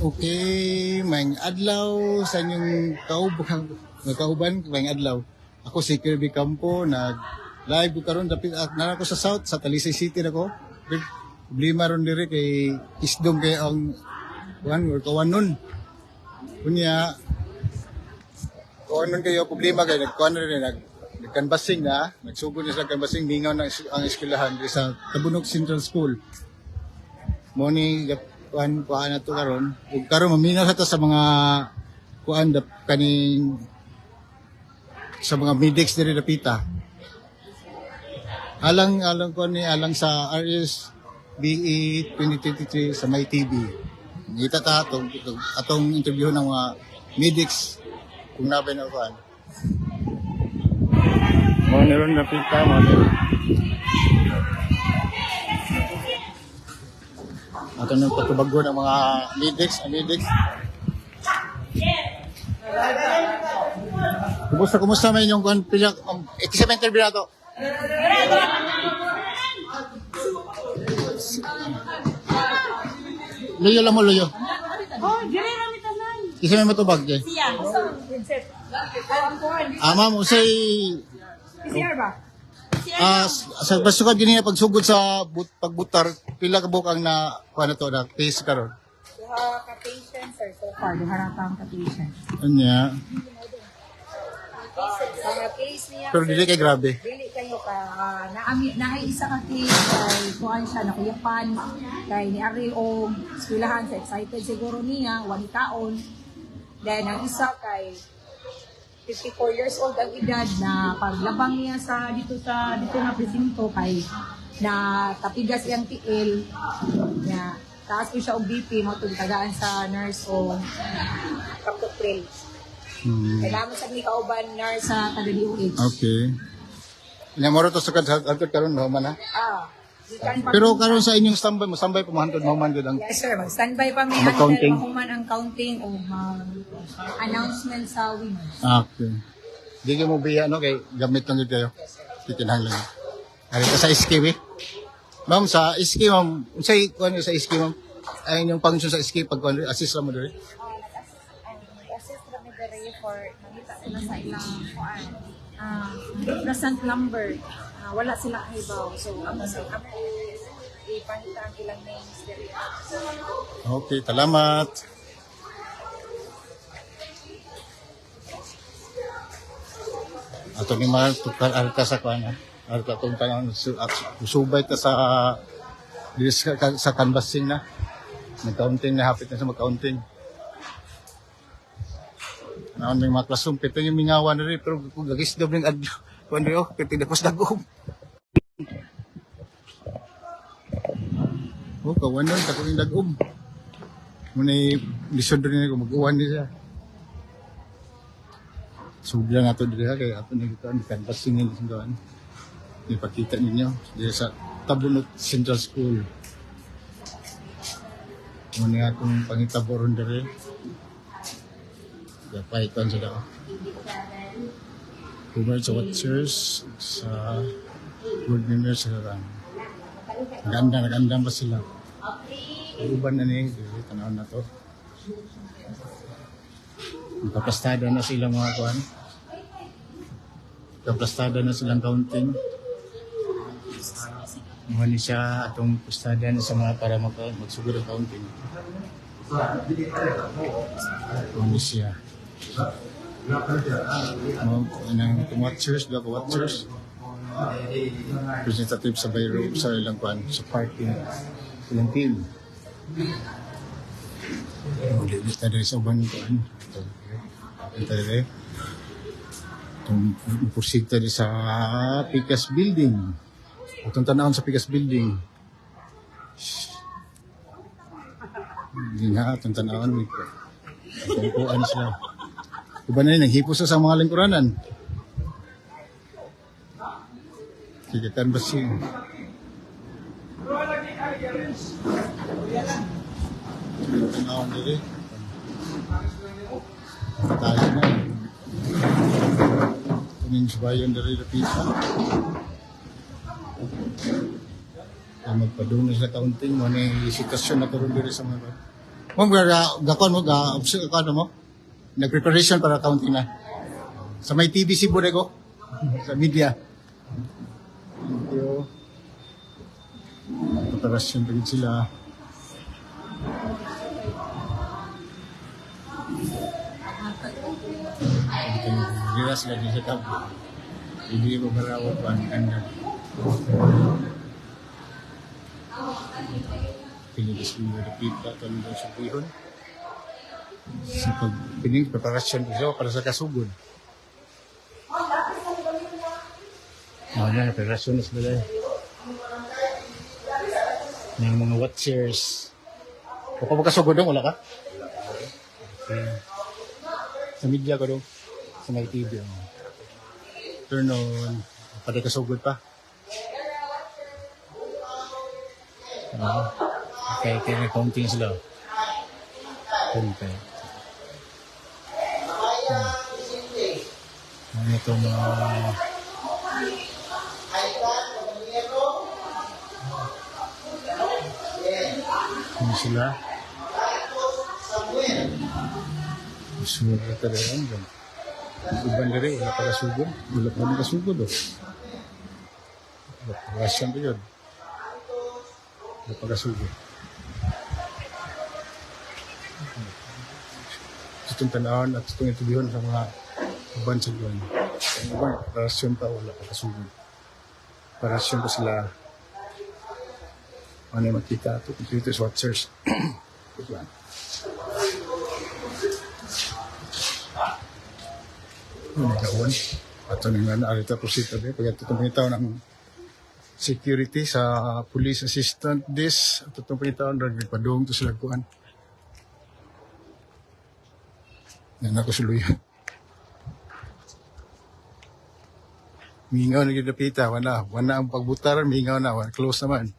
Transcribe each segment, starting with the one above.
Okay, maayong adlaw sa inyong kauban, mga kauban, maayong adlaw. Ako si Kirby Campo, nag live ko karon dapit at nara ko sa South, sa Talisay City na ko. Problema ron diri kay isdom kay ang kuan or kawanon. Unya kawanon kayo problema kay nagkuan rin nagkanbasing na, nagsugod na sila canvassing, mingaw na ang eskwelahan diri sa Tabunok Central School. Mo ni kuan kuan na to karon ug karon maminaw sa ta sa mga kuan dap kaning sa mga medics diri dapita. Alang alang ko ni alang sa RS BE 2023 sa My TV. Ngita ta atong atong interview ng mga medics kung nabay na kuan. Mo ni ron dapita mo ni. Ato nang patubago ng mga medics, ang medics. Kumusta, kumusta may inyong kuan pila ikisa may interview na to. Luyo lang mo luyo. Oh, dili ra mi tanan. Kisa may matubag jay. Siya. Headset. Ah, ma'am, usay PCR ba? ah sa basukad gini na pagsugod sa pagbutar pila ka buok ang na kuan na to na case karon. Duha ka patient sir so far, duha ra pa ang ka patient. Anya, Ang case niya pero dili kay grabe. dili kayo ka naami naay isa ka case kay kuan siya nakuyapan kay ni Ari og eskwelahan sa excited siguro niya wani taon. Then ang isa kay 54 years old ang edad na paglabang niya sa dito sa dito nga presinto kay na tapigas iyang tiil niya taas ko siya og BP mo tagaan sa nurse o Captopril. Kailangan sa ni kauban nurse sa taga DOH. Okay. Nya moro to sukad sa hantod karon mahuman ha. Ah, gikan pa Pero karon sa inyong standby mo standby pa mo hantod mahuman gud ang Yes sir, mag-standby pa mi Mag-counting. until mahuman ang counting o mag announcement sa winners. Ah, okay. Di kayo mo biya no kay gamit lang gud kayo. Titinang lang. Ari ka sa SK eh. Ma'am sa SK ma'am, unsay kuan sa SK ma'am? Ay inyong function sa SK pag kuan assist ra mo diri. Nag-assist kami diri for nangita sila sa ilang kuan present number. Wala sila kahibaw, so amo sa amo ipangita ang ilang names diri. Okay, salamat. Ato ni Mar tukar arta sa kuan ha. Arta tong tanan subay ta sa diri sa canvassing na. Nag-counting na hapit na sa mag-counting. Naon may mga classroom pito yung mingawan na rin pero kung gagis daw ning adyo kuan rin oh piti dapos dagom. Oh, kawanon ta kung dagom. Muna lisod rin ako mag-uwan ni siya. Sobra na to diri ha kay ato na kita ang canvassing ni doon. Ipakita ninyo diri sa Tabunok Central School. Muna akong pangitabo ron diri. Gapay kon sa dao. Over sa watchers sa board members sa kan. Naganda, naganda pa sila. Uban na ni, diri tanaw na to. Nakaplastada na sila mga kuan. Nakaplastada na silang counting. Mga ni siya atong plastada na sa mga para magsugod ang counting. Mga ni siya. Mga nang watchers, dua ka watchers. Representative sa Bayro sa ilang kuan sa party ilang team. Ulit na diri sa uban kuan. Ito diri. Itong proceed tayo sa Picas Building. Itong tanawon sa Picas Building. Hindi nga, itong tanawon. Itong kuan sila. Iba na yun, naghipo sa mga lingkuranan. Sige, canvassing. Tanawon diri. Tayo na. Kunin sa bayan diri lapita. Kaya magpadung na sila counting mo na yung sitwasyon na karon diri sa mga Ma'am, gakon mo, ga, observe ka mo? Nag-preparation para counting na. Sa may TV Cebu ko. Sa media. Thank you. Preparation pa sila. Dira sila din sa tabo. Hindi mo marawat pa ang kanya. Pinilis mo na pita tanong sa buhon. Sa pagpining preparasyon ko para sa kasugod. Ah, na, preparasyon na sila. Ng mga watchers. Kung pa kasugod dong, wala ka? Okay. Sa media ko dong. Sa may TV. Oh. Turn on. Pwede kasugod pa. Ah, okay, okay, counting sila. Okay. Ano ito mga ano sila? Sumunod na talaga yan. Uban diri, wala pa kasugod. Wala pa kasugod. Oh. Wala pa kasugod yun. Wala pa kasugod. Itong tanawon at itong itubihon sa mga uban sa buwan. Ang uban, parasyon pa, wala pa kasugod. Parasyon pa sila. Ano yung makita ito? Computer watchers. Good one. Ano nagawan? Ato nang nga naarita proceed tabi. Pag ito itong pangitaon ng security sa police assistant this. Ato itong pangitaon, nagpadung to sila kuan. Yan ako suluyan. Mingaw na gidapita, wala. Wala ang pagbutaran, mingaw na. Wala, close naman.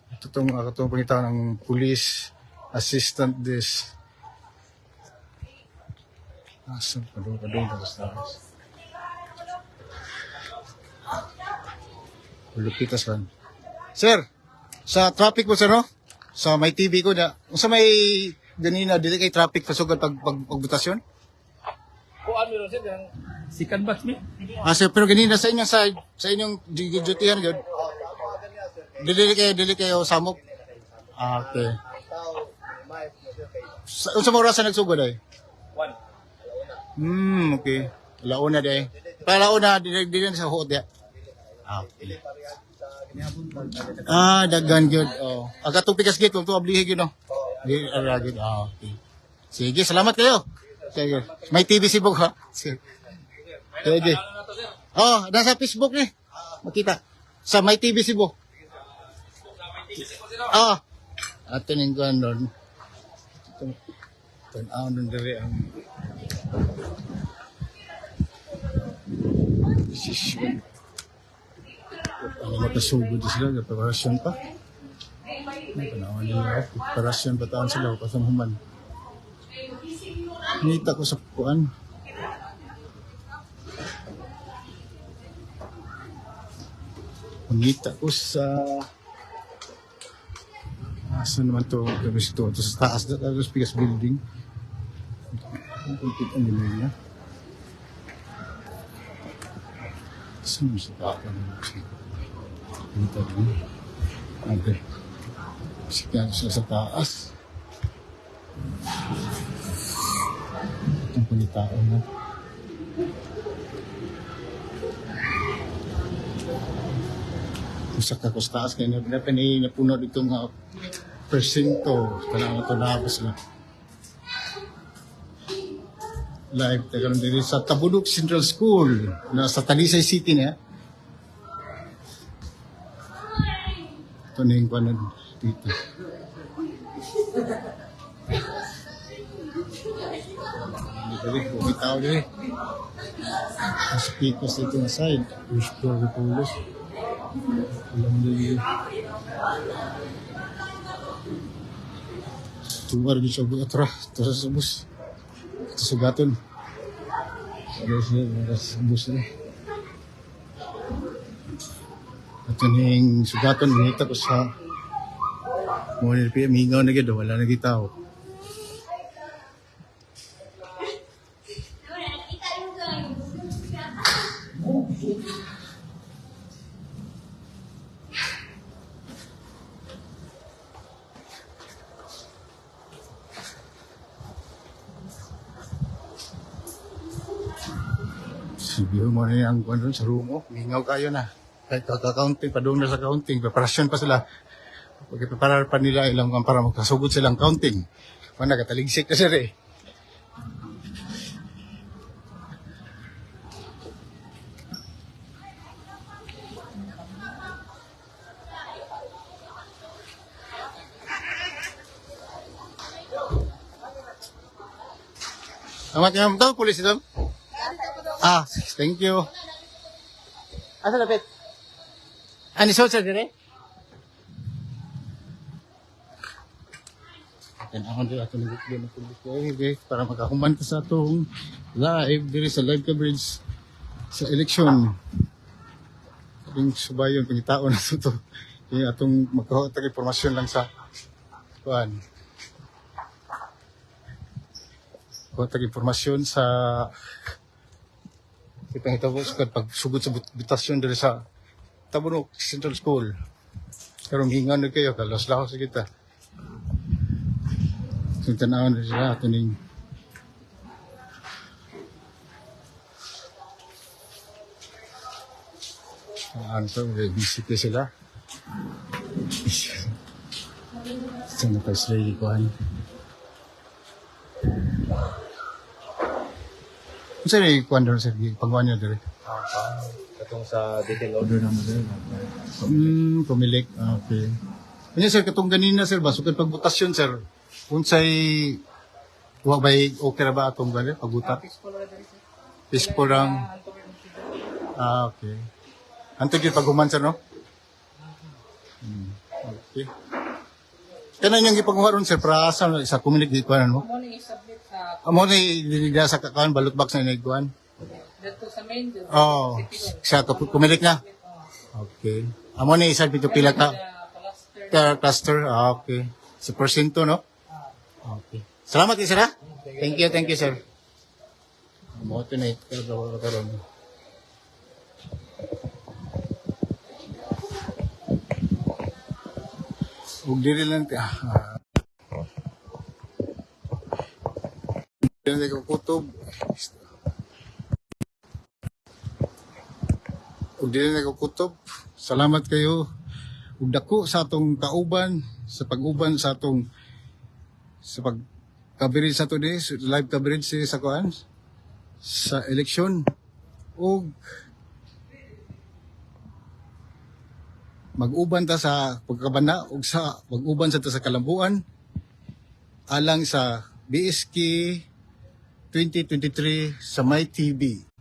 Ito itong pangitaon ng police assistant this. Asa, padung, padung, tapos taas. Lupitas man. Sir, sa traffic mo sir, no? Sa may TV ko na, sa may ganina, dili kay traffic pasugod pag pagbutasyon? Kuan mi ron sir yang second batch mi. Ah, sir, pero ganina sa inyong side, sa inyong dutihan gyud. Dili kayo samok. Ah, okay. Sa unsa mo oras nagsugod ay? One. Okay. Launa day. Para launa dili dili sa huot ya. Ah, okay. Ah, daghan gyud. Oh. Aga tong pikas gate kung to ablihi gyud no. Di ara gyud. Ah, okay. Sige, salamat kayo. Sige. May TV Cebu ha. Sige. Sige. Oh, nasa Facebook ni. Makita. Sa May TV Cebu. Ah. Ato ning kuan ron. Tan-aw nun diri ang desisyon. Ang makasugod sila, preparasyon pa. Tanawan nila, preparasyon pa taon sila, pasamhuman. Nita ko sa kuan. Mangita ko sa asa naman to, ito, ito sa taas, tapos biggest building. Ang kita nila niya. Saan mo sa taas? Dito din. Okay. Sige, sila sa taas. Itong pagkitao na. Usak ako sa taas. Kaya napuno dito nga presinto. Tanang ito na sila. Live tayo dito sa Tabunok Central School na sa Talisay City niya. Ito na yung kanan dito. Dito rin, huwag tao dito. Mas pikas dito na side. First floor na pulos. Alam mo dito. Tuwar dito sa atra. Ito sa bus. Ito sa gaton. Sa bus na. Ito na yung sugaton. Nangita ko sa Mo ni mingaw na gyud, wala na gyud tao. Sige mo na ang kuan sa room oh. Mingaw kayo na. Kahit kaka-counting, padung na sa counting, preparasyon pa sila. Pagpreparar pa nila ilang kuan para makasugod silang counting. Wala kataligsik na sir eh. Tama kayo to, pulis ito. Ah, thank you. Asa lapit? Ani so sir dire? Tan-awon diri ato nang ng publiko eh, para makahuman ta sa atong live diri sa live coverage sa election. Yung subayon pangitaon na to. Yung atong magkahuwa tag impormasyon lang sa kuan. Kuha tag impormasyon sa ipangitabo sa pagsugod sa butasyon diri sa Tabunok Central School. Karon hingan na kayo, kalos lahos sa kita. So tan-awon na sila ato ning ano to, busy pa sila. Sa na first lady ko, ano. Unsa ni kuan doon sir, pangkuan niyo dire? Katong sa detail order na mo sir. Kumilik. Ah, okay. Kanya sir, katong ganina sir ba, sukad pagbutasyon sir, unsay wa bay okay ra ba atong gani pagbuta? Peaceful ra diri sir. Peaceful lang. Ah, okay. Antod gyud paghuman sir, no? Okay. Kanan yung gipanguha ron sir, para asa na sa kumilik di kuan no? Mo ni i-submit sa Amo ni dinigda sa kakan balot box na inigkuan. dito sa main dito. Oh, sa kumilik na. Okay. Amo ni isa pito pila ka Cluster. ka cluster. Ah, okay. Sa porsyento, no? Okay. Salamat, eh, sir, ha? Thank you, sir. Mo to na ito karon. Ug diri lang ti ah. Ah. Dili lang ko kutob. Ug dili lang ko kutob. Salamat kayo ug dako sa atong kauban sa pag-uban sa atong sa pag coverage sa today live coverage sa kuan sa eleksyon ug mag-uban ta sa pagkabana ug sa mag-uban sa ta sa kalambuan alang sa BSK 2023 sa My TV.